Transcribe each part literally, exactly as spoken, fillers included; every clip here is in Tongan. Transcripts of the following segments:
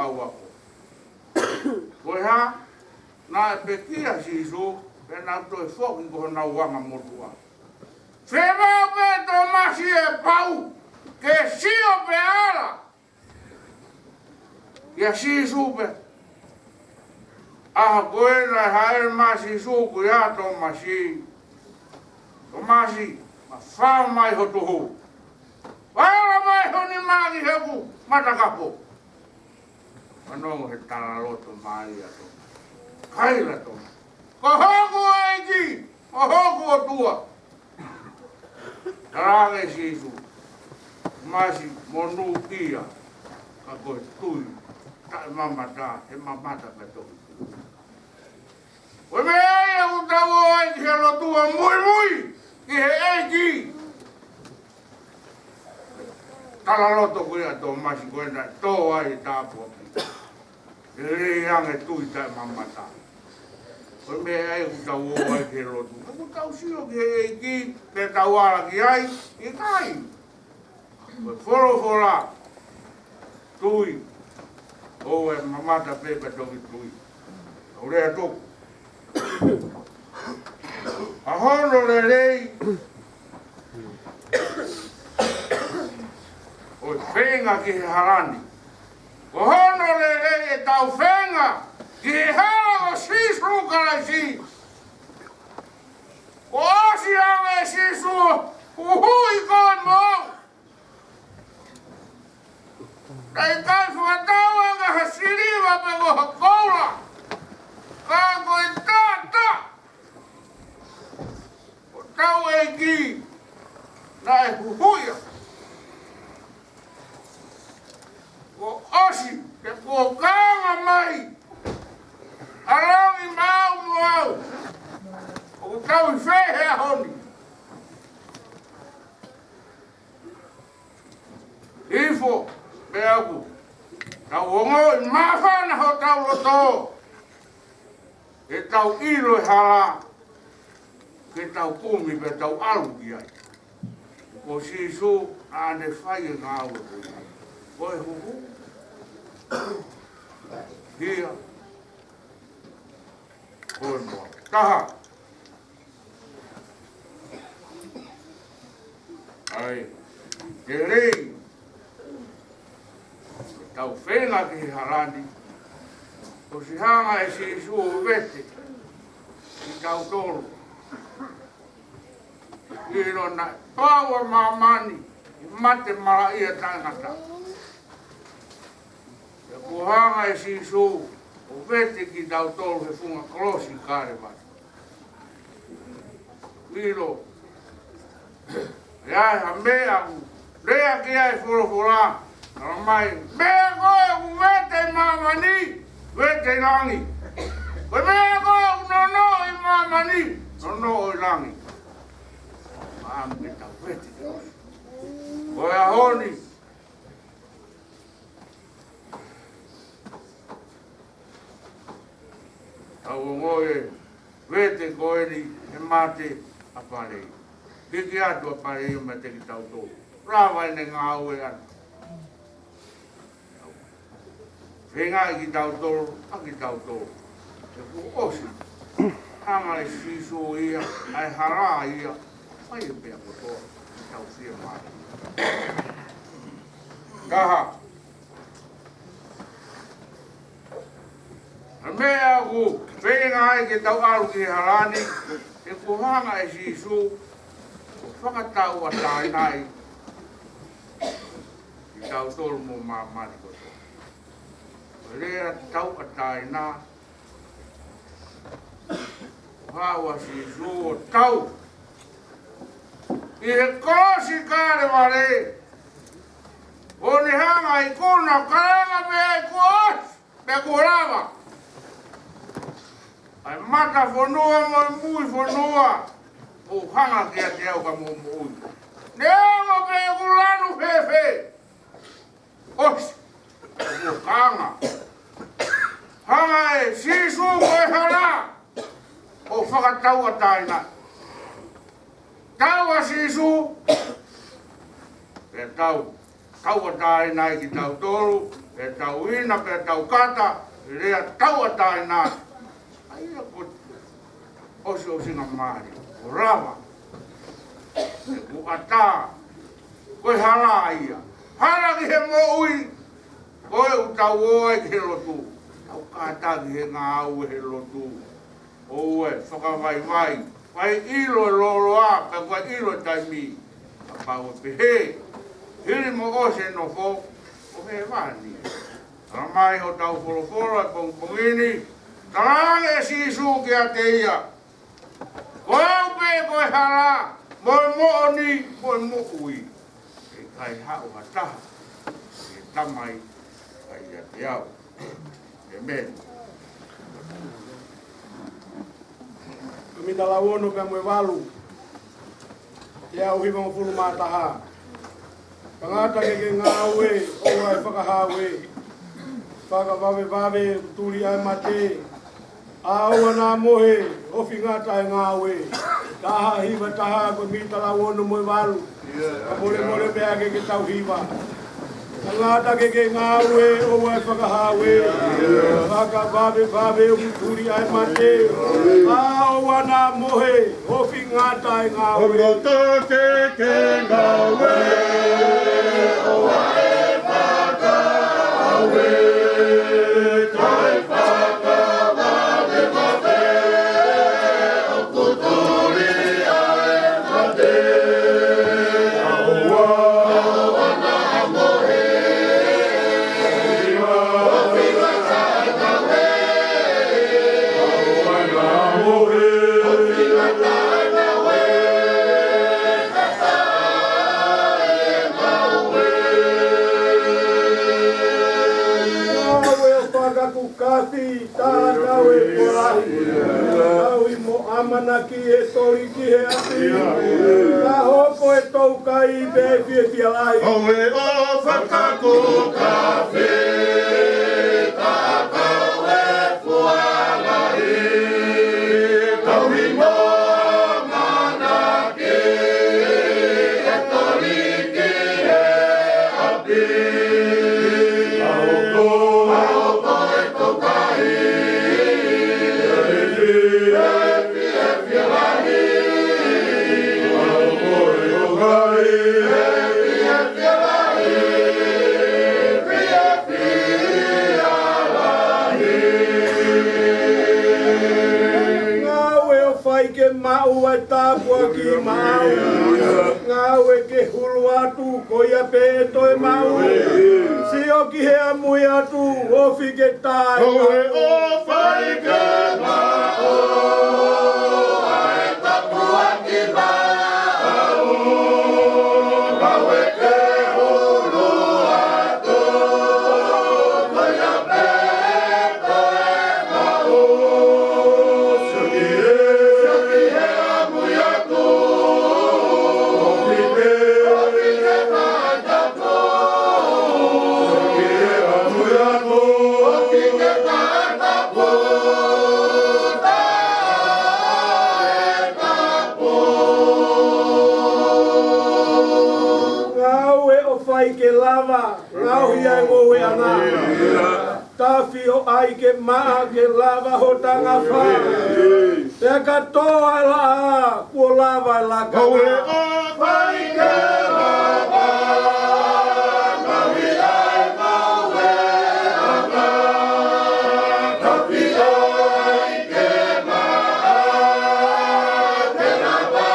ako. Ko e hā, naʻe pekia ʻa Sīsū, pea nau toe foki ko honau anga motuʻa. Fiemaʻu pē ʻe Tōmasi ʻe pau ke sio pea ala kia Sīsū pē. ʻAho ko ē naʻe hāʻele mai ʻa Sīsū, ko ia ʻa Tōmasi. Tōmasi, mafao mai ho tuhu. Ala mai ho nima ki heʻeku matakapo. Fanongo he talaloto mai ʻa Tōmasi. Kaila Tōmasi, ko hoku ʻEiki, ko hoku ʻOtua. Talaange ʻe Sīsū, Tōmasi, monūʻia, ka ko e tui taʻemamata, ʻe mamata pē toki tui. Ko e meʻa ia ʻoku tau ō ai ki he lotu ʻo muimui ki he ʻEiki. Talaloto ko ia ʻa Tōmasi ko ē naʻe tō ai e tāpuaki. Lelei ange tui taʻemamata. Ko e meʻa ia ʻoku tau ō ai ki he lotu. ʻOku tau sio ki he ʻEiki, pea tau ala ki ai, ʻikai. Ko e folofola, tui, ʻoua ʻe mamata pē pea toki tui. ʻOku lea tuku. ʻA hono lelei ʻo e feinga ki he hala ni, ko hono lelei ʻetau feinga ki he hala ʻo Sīsū Kalaisi. Kuo ʻosi ange ʻe Sīsū, huhuʻi koe mo au. Naʻe ʻikai fakatau ange ha siliva pe ko ha koula, ka ko e taʻataʻa ʻo hotau ʻEiki naʻe huhuʻi ia. Kuo ʻosi, pea kuo kaunga mai ʻa langi maʻau mo au. ʻOku tau ʻi fē he ʻaho ni? Hifo, pea ʻoku tau ongoʻi māfana hotau loto, ʻetau ʻilo e hala, ke tau kumi pea tau ʻalu ki ai. Ko Sīsū naʻa ne fai e ngāue ko ia. Ko e huhu. Hia. Ko e moa. Taha. ʻAi. Ke lei. Tau feinga ki he hala ni. ʻOsi hanga ʻe Sīsū ʻo vete kitautolu. ʻIlo naʻe pau ʻa māmani ʻi he mate malaʻia taʻengata. Pea kuo hanga ʻe Sīsū ʻo vete kitautolu he funga kolosi Kalevale. ʻIlo, ʻe ʻi ai ha meʻa ʻoku lea ki ai e folofola, tala mai, meʻa ko ē ʻoku vete ʻi māmani, vete ʻi langi. Ko e meʻa ko ē ʻoku nonoʻo ʻi māmani, nonoʻo ʻi langi. Maʻamu ke tau vete. Ko e ʻaho ni, tau ongoʻi e vete ko eni he mate ʻa Pale. Hiki atu ʻa Pale meiate kitautolu. Lava ʻene ngāue ʻana. Feingaʻi kitautolu, ʻa kitautolu. He kuo ʻosi hanga ʻe Sīsū ia, ʻa e hala ia, fai e meʻa kotoa, ke tau fiemālie. Taha. He meʻa ʻoku feinga ai ke tau ʻalu ki he hala ni, he kuo hanga ʻe Sīsū ʻo fakatauʻatāinaʻi kitautolu mo māmani kotoa. Ko e lea tauʻatāina, ʻo haʻu ʻa Sīsū ʻo tau ʻi he kolosi Kalevale. ʻO ne hanga ʻo ikuna, kalanga pē ai kuo ʻosi, pea kuo lava. ʻA e mata fonua mo e mui fonua, ʻo hanga kiate au ka mou moʻui. Neongo pe ʻoku lanu fēfē. ʻOsi. Kuo kaunga. Hanga ʻe Sīsū ko e hala ʻo fakatauʻatāina. Tau ʻa Sīsū, pea tau tauʻatāina ai kitautolu, Pea tau ina, pea tau kata, lea tauʻatāina. ʻA ia ko e ʻosiʻosingamālie, ʻoku lava. Ko e ʻatā, ko e hala ia. Hala ki he moʻui, ko e ʻuhi tau ō ai ki he lotu. Tau kātaki he ngāue he lotu. ʻOua ʻe fakavaivai, fai ʻilo e lōloa, pea fai ʻilo e taimi. Kapau ʻe pehē, hili mo ʻosi e nofo, ʻoku hēvani. Tala mai hotau folofola ʻi he pongipongi ni, talaange ʻe Sīsū kiate ia, ko au pē ko e hala, mo e moʻoni, mo e moʻui. ʻE ʻikai haʻu ha taha ki he Tamai, ka ʻiate au. ʻĒmeni. Ko e mita lau ono pea mo e valu. Teau hivangofulu mā taha. Tangata ke ke ngāue, ʻoua ʻe fakahāue. Fakavavevave, tuli ʻa e mate. ʻOua naʻa mohe, ofi ngata e ngāue. Taha hiva taha, ko e mita lau ono mo e valu. Ka molemole pē ke ke tau hiva. Tangata ke ke ngāue, ʻoua ʻe fakahāue. Fakavavevave, ʻoku tuli ʻa e mate. ʻOua naʻa mohe, ofi ngata e ngāue. Tangata ke ke ngāue, ʻoua ʻe fakahāue. Kae fakavavevave, ʻoku tuli ʻa e mate. ʻOua naʻa mohe, ofi ngata e ngāue. ʻOua naʻa mohe, ofi ngata e ngāue. Ngāue ʻo fakakukafi, tā kau e kolahi. Tauhi mo ʻamanaki e toli ki he ʻapi. Ka hoko e toukai pea fiefia lahi. Ngāue ʻo fakakukafi, tā kau e kolahi. Tauhi mo ʻamanaki e toli ki he ʻapi. Ka hoko, ka hoko e toukai, e fiefia lahi. Ka hoko e toukai, e fiefia lahi. Fiefia lahi. Ngāue ʻo fai ke maʻu ʻa e tāpuaki maʻau. Ngāue ke hulu atu, ko ia pē ʻe toe maʻu. Sio ki he ʻamui atu, ofi ke taʻe. Ngāue ʻo fai ke maʻu ʻa e tāpuaki maʻau. Ngāue ke hulu atu, ko ia pē ʻe toe maʻu. Sio ki he, sio ki he ʻamui atu. Ofi ke, ofi ke taʻe tapu. Sio ki he ʻamui atu. Ofi ke taʻe tapu. Taʻe tapu. Ngāue ʻo fai ke lava, ngaohi ʻa e ngoueʻanga. Tafi ʻo ʻai ke maʻa, ke lava hota ngafa. Pea ka tō ʻa e laʻā, kuo lava e lakanga. Ngāue ʻo fai ke lava, ngaohi ʻa e ngoueʻanga. Tafi ʻo ʻai ke maʻa, ke lava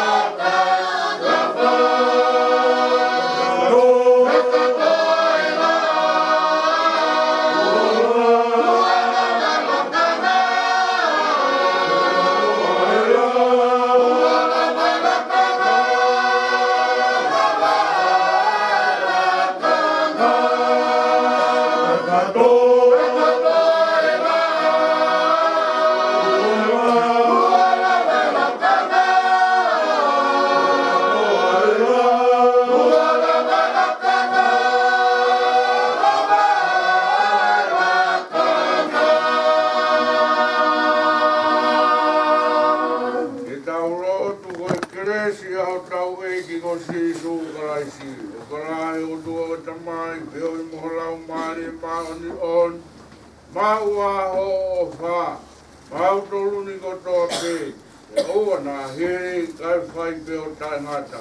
hota ngafa. Ke tau lotu. Ko e kelesi ʻa hotau ʻEiki ko Sīsū Kalaisi, ʻofa lahi ʻa e ʻOtua ko e Tamai, feohi mo e Laumālie Maʻu ʻa hoʻo ʻofa maʻautolu ni kotoa pē, ʻe ʻoua naʻa hili, kae fai pē ʻo taʻengata.